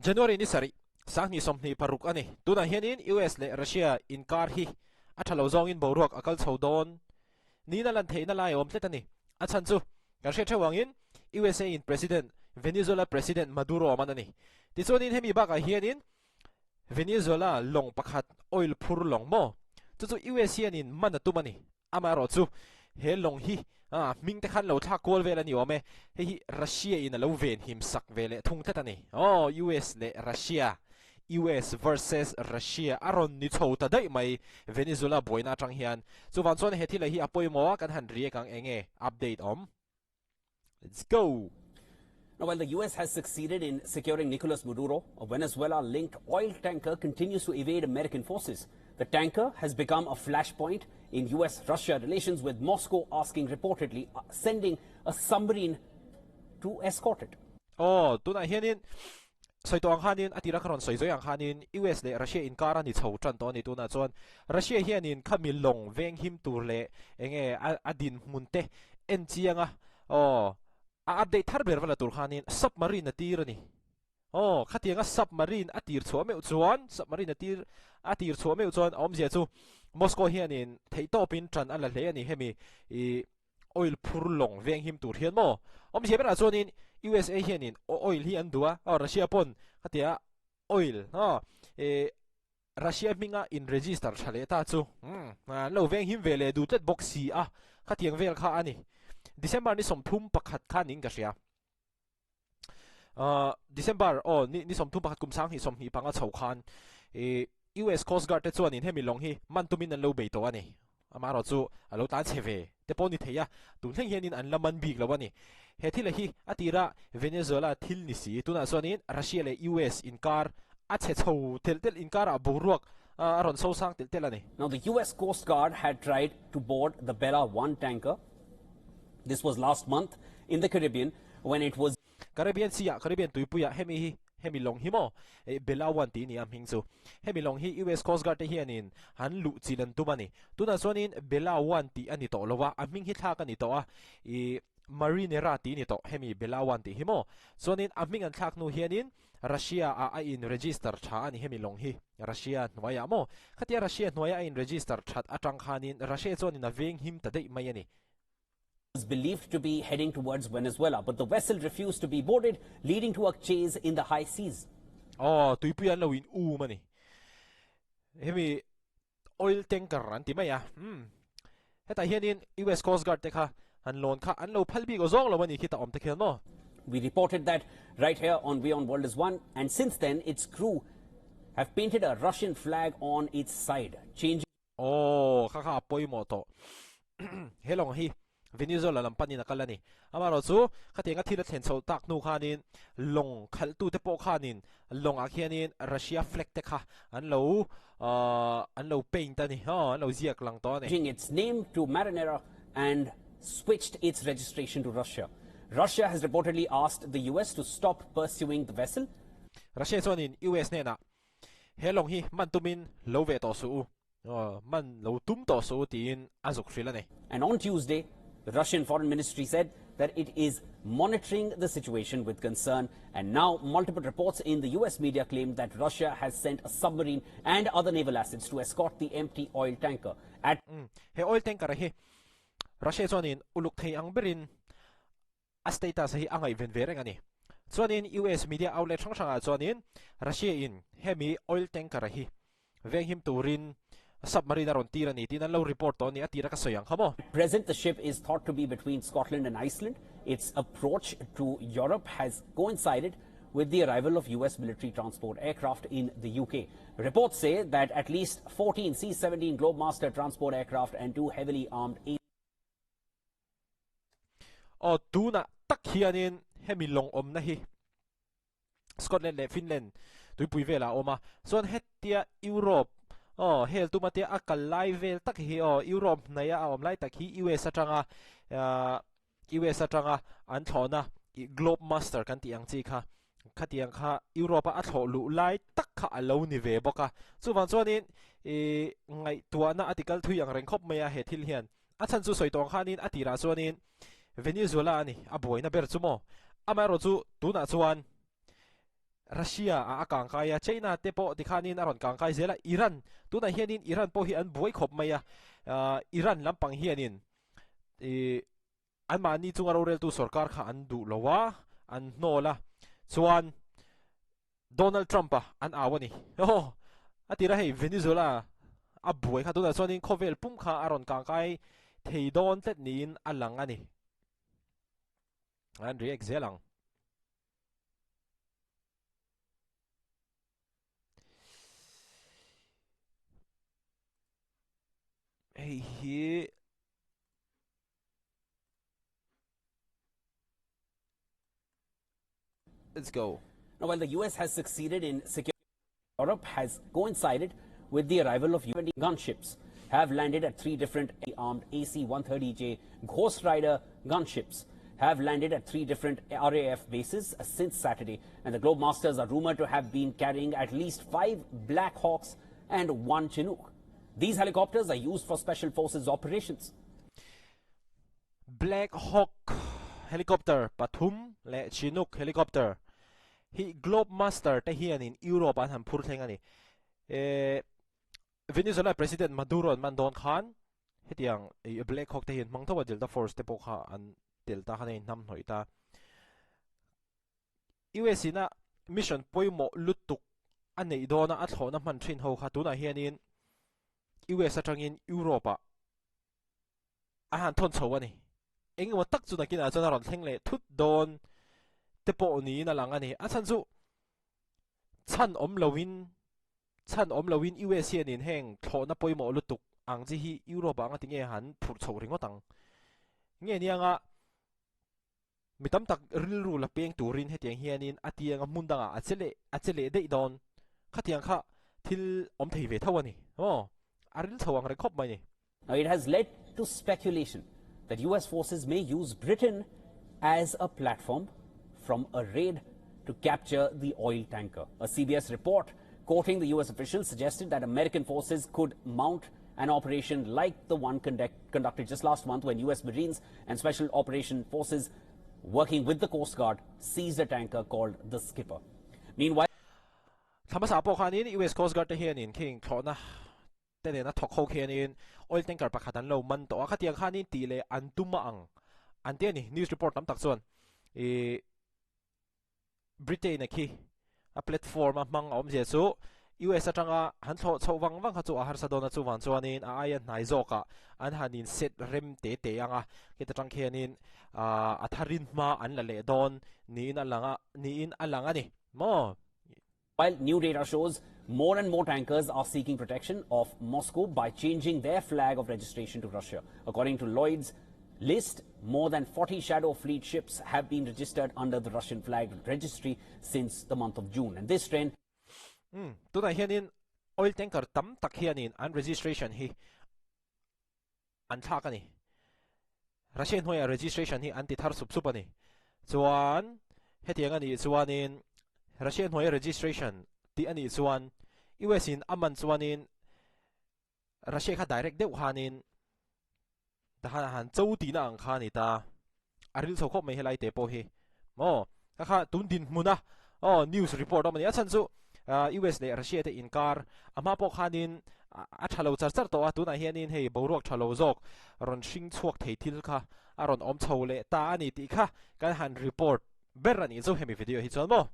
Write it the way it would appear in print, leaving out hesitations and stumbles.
January ni sarih, 2026 a ni. Tunah hianin US leh Russia inkar hi a tha lo zawngin boruak a kal chho dawn niin a lan theihna lai a awm tlat a ni. A chhan chu kan hriat theuh angin USA in President, Venezuela President Maduro a man a ni. Tichuanin hemi bakah hianin Venezuela lawng pakhat oil phur lawng maw? Chu chu US hianin man a tum a ni. Amaherawh chu he lawng hi hming te khan lo thlak kual vel a ni awm e. Hei hi Russia in a lo ven him sak ve leh thung tlat a ni. Aw, US leh Russia, US versus Russia a rawn ni chho ta daih mai Venezuela buaina atang hian. Chuvang chuan he thil hi a pawimawh a, kan han react ang eng nge update awm. Let's go! Now, while the U.S. has succeeded in securing Nicolas Maduro, a Venezuela-linked oil tanker continues to evade American forces. The tanker has become a flashpoint in U.S.-Russia relations, with Moscow asking reportedly sending a submarine to escort it. Aw, tunah hianin sawi tawh ang khanin a tira ka rawn sawi zawi ang khanin US leh Russia inkar a ni chho tan tawh a ni. Tunah chuan Russia hianin khami lawng veng him tur leh enge a dinhmun te en chiang a, aw, a update thar ber vel a tur khanin submarine a tir a ni. Aw, khatianga submarine a tir chhuah meuh chuan, submarine a tir a tir chhuah meuh chuan a awmzia chu Moscow hianin theihtawpin tan a la hle a ni hemi i oil phur lawng veng him tur hian maw? Awmzia berah chuanin USA hianin oil hi an duh a, aw Russia pawn khatia oil aw eh Russia hminga in register tha leh ta chu umm an lo veng him ve leh duh tlat bawk si a, khatiang vel kha a ni. December ni 31 kha niin ka hria. Ahh December aw ni ni 31 kum 2025 chho khan ih US Coast Guard te chuanin hemi lawng hi man tumin an lo bei tawh a ni. Amaherawh chu a lo tlan chhe ve te pawh ni thei a, tun thleng hianin an la man bik lo a ni. He thil a hi a tira Venezuela thil ni si, tunah chuanin Russia leh US inkar a chhe chho telh telh inkarah boruak a rawn so sang telh telh a ni. Now the US Coast Guard had tried to board the Bella 1 tanker. This was last month in the Caribbean when it was Caribbean Sea ah, Caribbean tuipuiah hemi hi, hemi lawng hi maw? Eh, Bella 1 tih a ni a hming chu. Hemi lawng hi US Coast Guard te hianin an luh chilh an tum a ni. Tunah chuanin Bella 1 tih a ni tawh lo a, a hming hi thlak a ni tawh a, ih Marinera tih a ni tawh hemi Bella 1 tih hi maw? Chuanin a hming an thlak hnu hianin Russia ah a in register tha a ni hemi lawng hi, Russia hnuaiah maw? Khatia Russia hnuaia a in register that atang khanin Russia chuanin a veng him ta daih mai a ni. Was believed to be heading towards Venezuela, but the vessel refused to be boarded, leading to a chase in the high seas. Aw, tuipui an lo in um a ni. Hemi oil tanker an ti mai a. Hmm. Hetah hianin US Coast Guard te kha an lawn kha an lo phal bik aw zawng lo a ni khi ta awm te khian maw? We reported that right here on WION World is One, and since then its crew have painted a Russian flag on its side, changing Aw, kha kha a pawimawh tawh. He lawng hi Venezuela lam panin a kal a ni. Amaherawhchu, khatianga thil a thlen chhoh tak hnu khanin lawng khalhtute pawh khanin lawngah khianin Russia flag te kha an lo an lo paint a ni, aw, an lo ziak lang tawh a ni. Changing its name to Marinera and switched its registration to Russia. Russia has reportedly asked the US to stop pursuing the vessel. Russia chuanin US hnenah He lawng hi man tumin lo ve tawh suh u, man lo tum tawh suh u tiin a zuk hrilh a ni. And on Tuesday, the Russian Foreign Ministry said that it is monitoring the situation with concern and now multiple reports in the US media claim that Russia has sent a submarine and other naval assets to escort the empty oil tanker. At He oil tanker hi Russia chuanin uluk thei ang berin A status hi a ngaihven ve reng a ni. Chuanin US media outlet hrang hrangah chuanin Russia in hemi oil tanker hi venghim turin submarine a rawn tir a ni tiin an lo report tawh a ni a tira ka sawi ang kha maw. At present the ship is thought to be between Scotland and Iceland. Its approach to Europe has coincided with the arrival of US military transport aircraft in the UK. Reports say that at least 14 C-17 Globemaster transport aircraft and two heavily armed A Aw tunah tak hianin hemi lawng awmna hi Scotland leh Finland tuipui velah a awm a, chuan hetia Europe aw hel tuma tia a kal lai vel tak hi aw Europe hnaia a awm lai tak hi US atanga ahh US atanga an thlawhna Globemaster kan tih ang chi kha khatiang kha Europe a a thlawh luh lai tak kha a lo ni ve bawk a, chuvang chuanin ih ngaihtuahna a ti kal thui ang reng khawp mai a he thil hian. A chhan chu sawi tawng khanin a tirah chuanin Venezuela a ni a buaina ber chu maw? Amaherawhchu tunah chuan Russia ah a kangkai a, China te pawh tikhanin a rawn kangkai zel a, Iran, tunah hianin Iran pawh hi an buai khawp mai a, Iran lampang hianin ih anmahni chunga roreltu sorkar kha an duh lo a, an hnawl a, chuan Donald Trump-a an au a ni. Aw, a tira hei Venezuela a buai kha tunah chuanin khawvel pum kha a rawn kangkai thei dawn tlat niin a lang a ni. An react zel ang. Hei hi Let's go. Now, while the US has succeeded in securing Europe has coincided with the arrival of 20 gunships have landed at three different armed AC-130J Ghost Rider gunships have landed at three different RAF bases since Saturday, and the Globemasters are rumored to have been carrying at least five Black Hawks and one Chinook. These helicopters are used for special forces operations. Black Hawk helicopter pathum leh Chinook helicopter hi Globemaster te hianin Europe an han phur thleng a ni. Eh, Venezuela President Maduro an man dawn khan hetiang Black Hawk te hi an hmang tho a, Delta Force te pawh kha an tel ta khan a inhnamhnawih ta. US ina mission pawimawh lutuk a neih dawna a thlawhna hman thin ho kha tunah hianin US atangin Europe ah a han thawn chho a ni. Eng emaw tak chu nakinah chuan a rawn thleng leh thut dawn te pawh niin a lang a ni. A chhan chu chhan awm loin chhan awm loin US hianin heng thlawhna pawimawh lutuk ang chi hi Europe ah anga tinge han phurh chho ringawt ang. Nge nianga Mi tam tak rilru la peng turin hetiang hianin a tianga hmun dangah a che leh a che leh daih dawn. Khatiang kha thil awm thei ve tho a ni. Aw, a ril chho ang reng khawp mai ni. Now it has led to speculation that US forces may use Britain as a platform from a raid to capture the oil tanker. A CBS report quoting the US officials suggested that American forces could mount an operation like the one conduct, conducted just last month when US Marines and Special Operation Forces working with the Coast Guard seized a tanker called the Skipper. Meanwhile, Thla hmasa pawh khanin US Coast Guard te hianin khing thlawhna te nena thawk ho khianin oil tanker pakhat an lo man tawh a, khatiang khanin tih leh an tum a ang an ti a ni. News report tam tak chuan ih Britain a khi a platform a hmang a awmzia chu US atanga han thlawh chhoh vang vang kha chu a harsa dawn a, chuvang chuanin a aia hnai zawkah an han in set rem te te ang a, heta tang khianin a tharin hma an la leh dawn niin a lang a niin a lang a ni maw. While new data shows more and more tankers are seeking protection of Moscow by changing their flag of registration to Russia. According to Lloyd's list, more than 40 shadow fleet ships have been registered under the Russian flag registry since the month of June. And this trend Um, tunah hianin oil tanker tam tak hianin an registration hi an thlak a ni. Russia hnuaiah registration hi an ti thar sup sup a ni. Chuan hetiang a nih chuanin Russia hnuaia registration tih a nih chuan US in a man chuanin Russia kha direct deuh khanin tahan a han cho tihna ang kha a ni ta. A ril chho khawp mai helai te pawh hi. Maw? Ka kha tun dinhmun a aw news report awm a ni. A chhan chu US leh Russia te inkar a hma pawh khanin a tha lo char char tawh a, tunah hianin hei boruak tha lo zawk rawn hring chhuak thei thil kha a rawn awm chho leh ta a ni tih kha kan han report ber a nih chu hemi video hi chuan maw.